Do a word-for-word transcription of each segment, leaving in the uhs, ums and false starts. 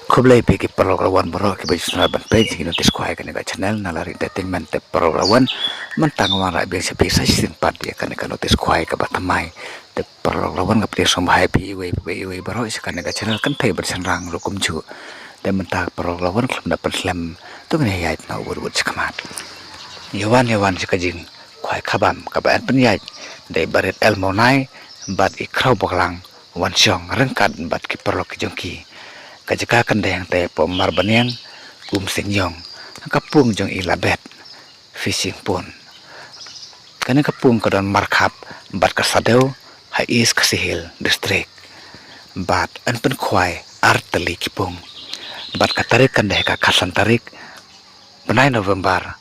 Khublei phi ki paralok rawan baroh kiba ju sngewbha ban peit ïa ki notice khwai kane ka channel Nalari Entertainment. Te paralok rawan, mynta nga wanrah biang sha phi sa shisien pat ïa kane ka notice khwai kaba thymmai. Te paralok rawan, nga pdiang sngewbha ïa phi iwei pa iwei baroh sha kane ka channel, kynthei bad shynrang ruh kumjuh. Te mynta paralok rawan, khlem da pynslem, to ngin ïaid noh wut wut shakhmat. Ïa wan ïa wan sha ka jingkhwai khabam kaba yn pynïaid da i Barit L Mawnai bad i Khraw Baklang Wanshong ryngkat bad ki paralok ki jong ki. Ka jaka kan dei hangtei hapoh Marbaniang, Umseiñiong, ha ka pung jong i Labet Fishing Pond. Kane ka pung ka don markhap bad ka sadew ha East Khasi Hills District. Bad yn pynkhwai ar tylli ki pung. Bad ka tarik kan dei ka khatsan tarik bnai November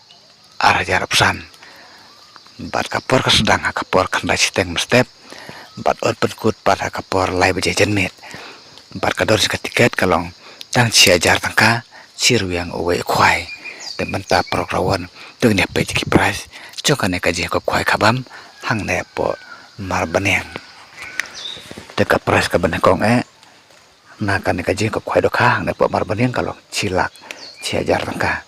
ar hajar arphew san. Bad ka por ka sdang ha ka por khyndai shiteng mynstep. Bad yn pynkut pat ha ka por lai baje janmiet. Bad ka dor jong ka tiket ka long tang shi hajar tyngka, shi ryngwiang uwei u khwai. Te mynta paralok rawan, to ngin ïa peit ki price jong kane ka jingïakop khwai khabam hangne hapoh Marbaniang. Te ka price kaba nyngkong eh na kane ka jingïakop khwai dohkha hangne hapoh Marbaniang ka long shi lak shi hajar tyngka.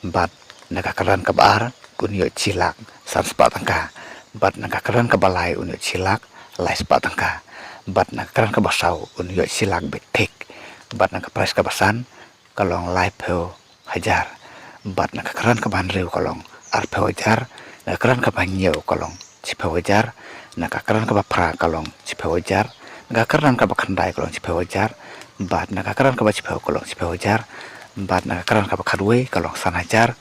Bad na ka kyrdan kaba ar un ïoh shi lak san spah tyngka. Bad na ka kyrdan kaba lai un ïoh shi lak lai spah tyngka. Bad na ka kyrdan kaba saw un ïoh shi lak beit thik. Bad na ka price kaba san ka long laiphew hajar. Bad na ka kyrdan kaba hynriew ka long arphew hajar. Na ka kyrdan kaba hynñiew ka long shiphew hajar. Na ka kyrdan kaba phra ka long shiphew hajar. Na ka kyrdan kaba khyndai ka long shiphew hajar. Bad na ka kyrdan kaba shiphew ka long shiphew hajar. Bad na ka kyrdan kaba khatwei ka long san hajar.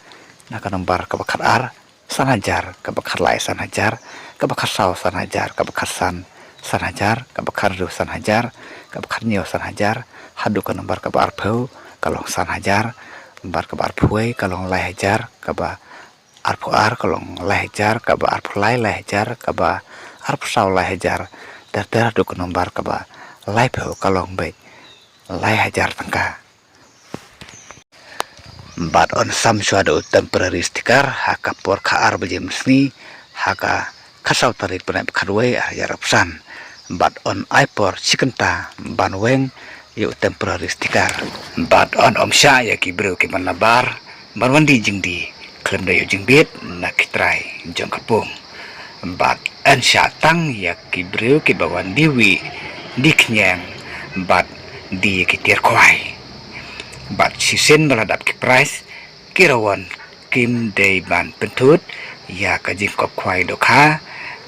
Na ka nombar kaba khatar san hajar, kaba khatlai san hajar, kaba khatsaw san hajar, kaba khatsan san hajar, kaba khathynriew san hajar, kaba khathynñiew san hajar, haduh ka nombar kaba arphew ka long san hajar, bad kaba arphew wei ka long lai hajar, kaba arphew ar ka long lai hajar, kaba arphew lai lai hajar, kaba arphew saw lai hajar, ter ter haduh ka nombar kaba laiphew ka long beit lai hajar tyngka. Bad yn sam shuwa da u temporary sticker ha ka por khatar baje mynsngi ha ka khatsaw tarik bnai ba khatwei ar hajar arphew san. Bad yn ai por shi kynta ban weng ïa u temporary sticker. Bad yn ym shah ïa ki briew ki ban nabar ban wan die jingdie khlem da ïoh jingbit na ki trai jong ka pung. Bad yn shah tang ïa ki briew kiba wan die wih, die khñiang bad die ïa ki tiar khwai. Bad shisien ba la dap ki prize, ki rawan kim dei ban pynthut ïa ka jingkop khwai dohkha.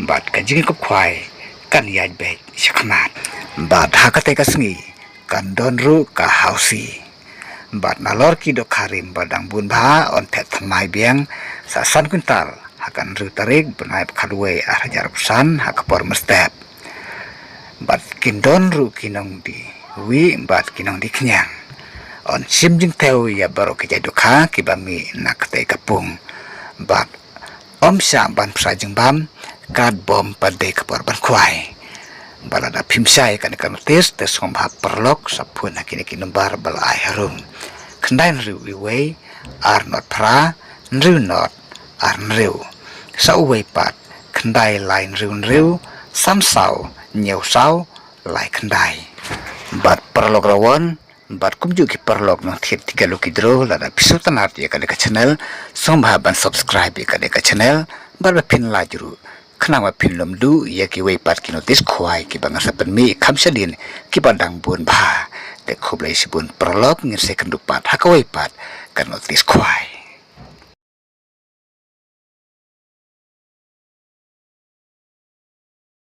Bad ka jingkop khwai kan ïaid beit shakhmat. Bad ha katei ka sngi kan don ruh ka hausi. Bad nalor ki dohkha rim ba dang bun bha yn phet thymmai biang sa san kwintal ha ka hynriew tarik bnai ba khatwei ar hajar arphew san ha ka por mynstep. Bad kin don ruh ki nongdie wih bad ki nongdie khñiang. Yn shim jingthew ïa baroh ki jait dohkha kiba mih na katei ka pung. Bad ym shah ban pynshai jingbam kat bym pat dei ka por ban khwai. Ba lada phim shai ïa kane ka notice te sngewbha paralok sa phone ha kine ki nombar ba la ai harum. Khyndai hynriew uwei, ar nod phra, hynriew nod ar hynriew. Sa uwei pat, khyndai lai hynriew hynriew, san saw, hynñiew saw, lai khyndai. Bad paralok rawan, bad kumjuh ki paralok nongthied tiket lucky draw, lada phi sngewtynnat ïa kane ka channel, sngewbha ban subscribe ïa kane ka channel, bad ba phin like ruh khnang ba phin ym duh ïa kiwei pat ki notice khwai kiba ngan sa pynmih kham shadien kiba dang bun bha. Te khublei shibun paralok, ngin sa ïakynduh pat ha kawei pat ka notice khwai.